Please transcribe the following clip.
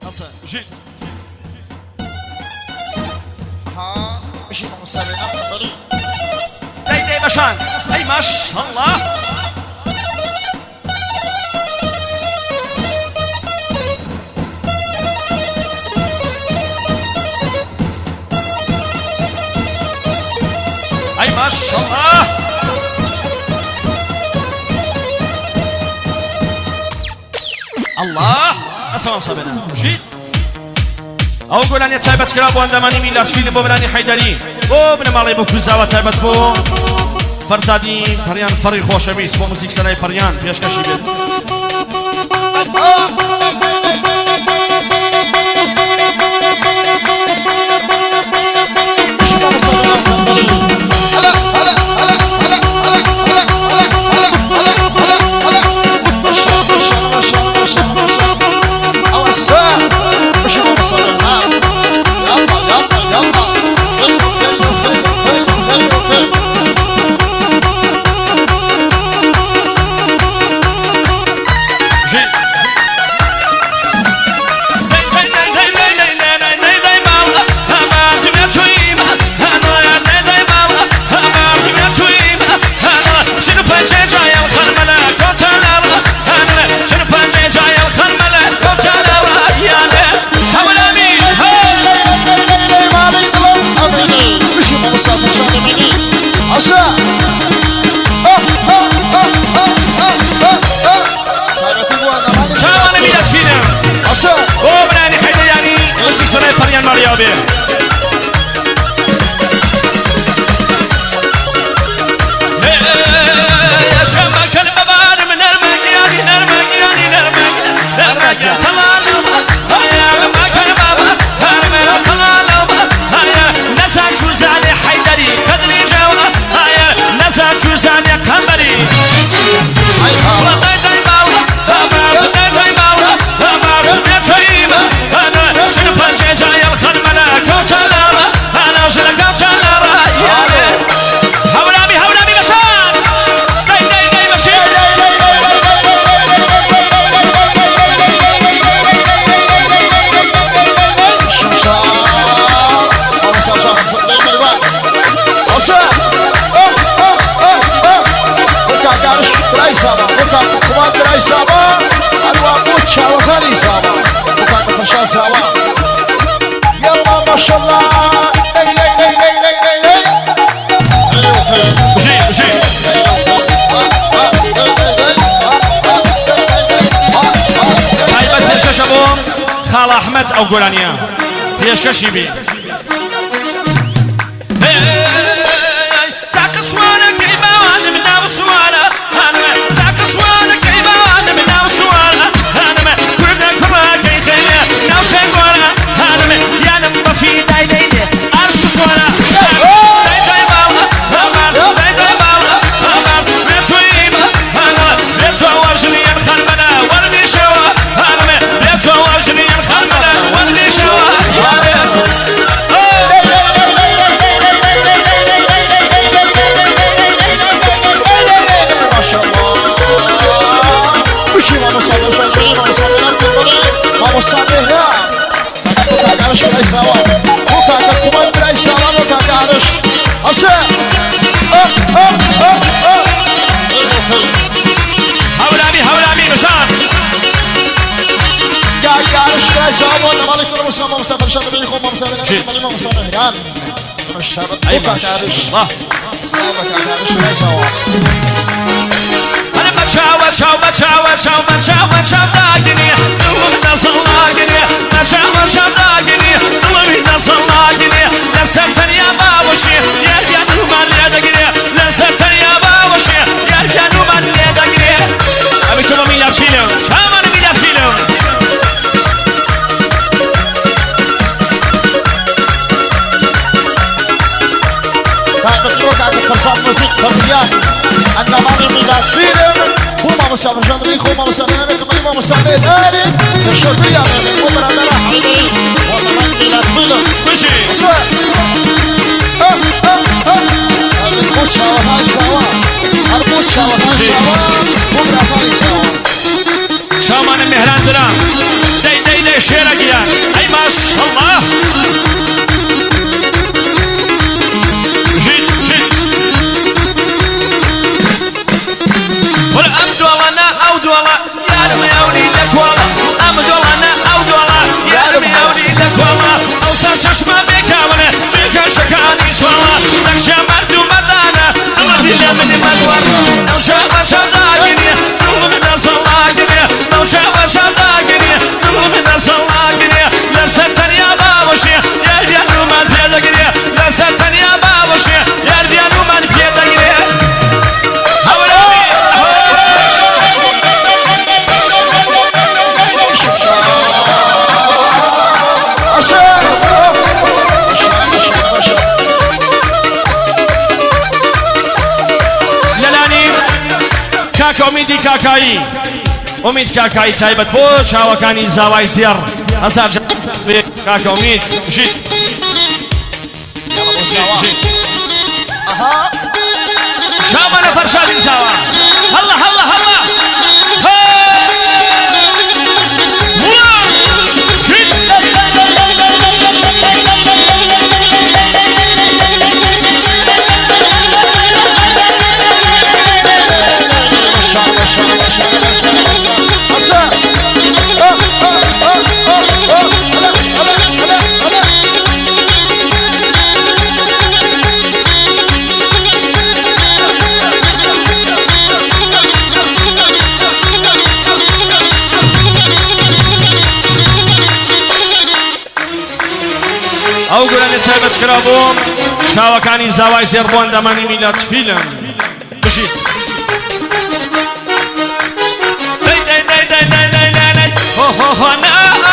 بژی. ها بژی مامۆستا بێنام قەمبەری. دەی دەی بەشان ئەی ماشەڵڵا. ئەی ماشەڵڵا. ئەڵڵا ئەسە مامۆستا بێنام بژیت. ئەو گۆرانیە تایبەت کرا بۆ ئەندامانی میلاد فیلم بۆ برانی حەیدەری بۆ بنەماڵەی بکوزاوە تایبەت بۆ فەرزادی پەریان فەڕی خۆشەویست بۆ موزیک سەرای پەریان پێشکەشی بێت. خاڵ ئەحمەد ئەو گۆرانیە پێشکەشی بێ. تاقە سوارەکەی باوانم ناو سوارە تاقە سوارەکەی باوانم ناو سوارە هانمە کوردە کوڕەکەی خێرە ناو شەنگۆرە هانمە گیانم بە فیدای لەیلێ ئارش سوارە چاوانە مێهران درا دەی دەی دەی شێرە گیان. کاک ئومیدی کاکایی ئومید کاکایی تایبەت بۆ چاوەکانی زاوای زێڕ هەزار جار کاکە ئومید بژیت. يلا بو زاوا. اها. شامە لە فەرشادی زاوا هەڵە هەڵە هەڵە. ما شاء الله ما شاء الله ما شاء الله ما شاء الله. هسا. اه اه اه اه اه. هلا هلا هلا هلا. ئەو گۆرانیە تایبەت کرا بۆ چاوەکانی زاوای زێڕ بۆ ئەندامانی میلاد فیلم. بژیت. دەی دەی دەی دەی دەی دەی دەی. هۆ هۆ هۆ نا.